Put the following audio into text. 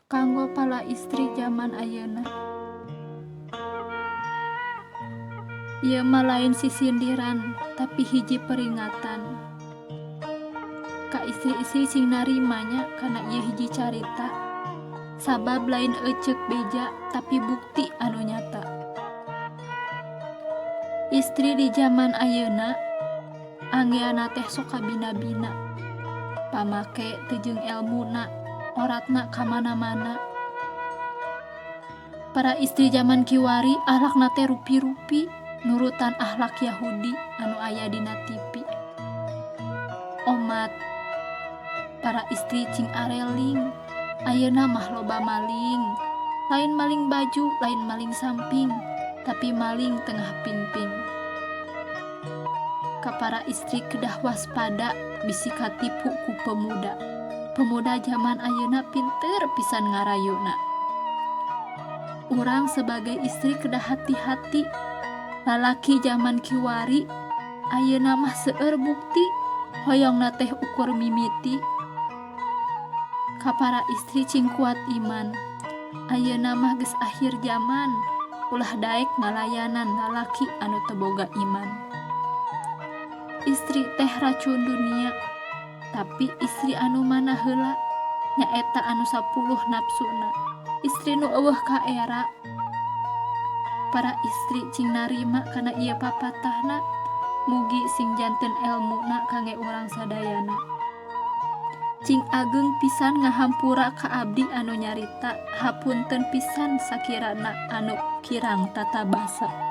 Kanggo para istri jaman ayeuna. Ieu mah lain sisindiran tapi hiji peringatan. Ka istri-istri sing narima nya kana ieu hiji carita. Sabab lain eceuk beja tapi bukti anu nyata. Istri di jaman ayeuna anggeana teh sok kabina-bina. Pamake teu jeung elmuna, oratna ka mana-mana. Para istri jaman kiwari ahlakna teh rupi-rupi, nurutan ahlak Yahudi anu aya dina TV. Omat, para istri cing areling, ayeuna mah loba maling. Lain maling baju, lain maling samping, tapi maling tengah pingping. Ka para istri kedah waspada bisi katipu ku pemuda. Pemuda jaman ayeuna pinter pisan ngarayuna. Urang sebagai istri kedah hati-hati. Lalaki jaman kiwari ayeuna mah seueur bukti hoyongna teh ukur mimiti. Ka para istri cing kuat iman. Ayeuna mah geus akhir jaman, ulah daek ngalayanan lalaki anu teu boga iman. Istri teh racun dunia, tapi istri anu mana heula nyaeta anu 10 nafsuna. Istri nu euweuh kaera. Para istri cing narima kana ieu papatahna, mugi sing janten elmuna kangge urang sadayana. Cing ageng pisan ngahampura ka abdi anu nyarita, hapunten pisan sakirana anu kirang tata basa.